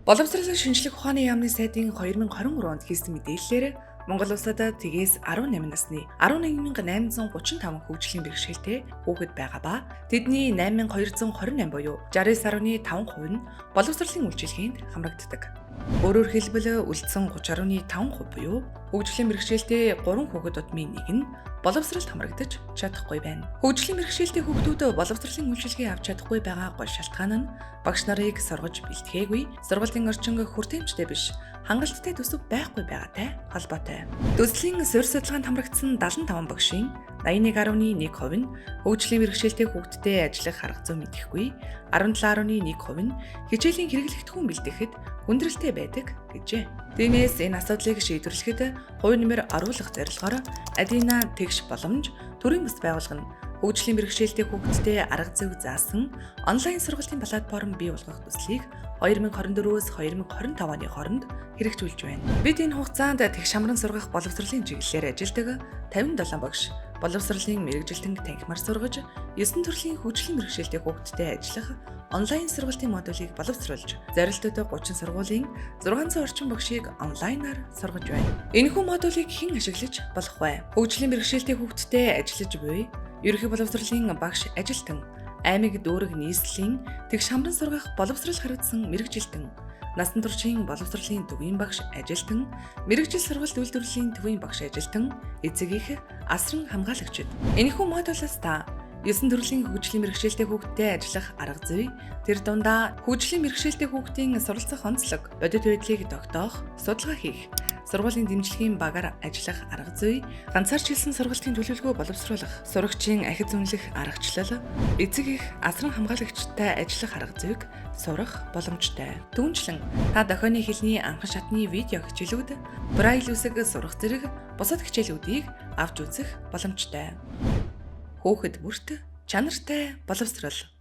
Боловсролын шинжлэх ухааны яамны сайдын 2023 онд хийсэн мэдээллээр Монгол улсад тэгээс 18 насны 11,835 хөгжлийн бэрхшээлтэй хүүхэд байгаа ба тэдний 8,228 буюу 69.5% нь боловсролын үйлчилгээнд хамрагддаг. Өөрөөр хэлбэл, үлдсэн 30.5% буюу хөгжлийн бэрхшээлтэй 3 хүүхэд тутмын нэг нь боловсролд хамрагдаж чадахгүй байна. Хөгжлийн бэрхшээлтэй хүүхдүүд боловсролын үйлчилгээ авч чадахгүй байгаа гол шалтгаан нь багш нарыг сургаж бэлтгээгүй, сургалтын орчин хүртээмжтэй биш, хангалттай төсөв байхгүй байгаатай холбоотой. Төслийн суурь судалгаанд хамрагдсан 75 багшийн 81.1% нь хөгжлийн бэрхшээлтэй хүүхдтэй ажиллах арга зүй мэдэхгүй, 17.1% нь хичээлийн хэрэглэгдэхүүн бэлтгэхэд хүндрэлтэй байдаг гэжээ. Тиймээс энэ асуудлыг шийдвэрлэхэд хувь нэмэр оруулах зорилгоор Адина тэгш боломж төрийн бас байгууллага нь хөгжлийн бэрхшээлтэй хүүхдтэй арга зүйг заасан онлайн сургалтын платформ бий болгох төслийг 2024-өөс 2025 оны хооронд хэрэгжүүлж байна. Бид энэ хугацаанд тэгш хамран сургах боловсролын чиглэлээр ажилладаг 57 багш, боловсролын мэргэжилтэнг танхимаар сургаж, 9 төрлийн хөгжлийн бэрхшээлтэй хүүхдтэй ажиллах онлайн сургалтын модулийг боловсруулж, зорилттой 30 сургуулийн 600 орчим багшийг онлайнаар сургаж байна. Энэхүү модулийг хэн ашиглаж болох вэ? Хөгжлийн бэрхшээлтэй хүүхдтэй ажиллаж буй ерөнхий боловсролын багш ажилтан, аймаг дүүрэг нийслэлийн тэгш хамран сургах боловсрол харагдсан мэргэжилтэн, насан туршийн боловсролын төвийн багш ажилтан, мэргэжил сургалт үйлдвэрлэлийн төвийн багш ажилтан, эцэг эх, асран хамгаалагчид. Энэхүү модулаас та 9 төрлийн хөгжлийн бэрхшээлтэй хүүхдтэй ажиллах арга зүй, тэр дундаа хөгжлийн бэрхшээлтэй хүүхдийн суралцах онцлог, бодит байдлыг тогтоох, судалгаа хийх, сургуулийн дэмжлэгийн багаар ажиллах арга зүй, ганцаарчилсан сургалтын төлөвлөгөө боловсруулах, сурагчийн ахиц үнэлэх аргачлал, эцэг эх, асран хамгаалагчтай ажиллах арга зүйг сурах боломжтой. Түүнчлэн та дохионы хэлний анхан шатны видео хичээлүүд, Брайль үсэг сурах зэрэг бусад хичээлүүдийг авч үзэх боломжтой. Хүүхэд бүрт чанартай боловсрол.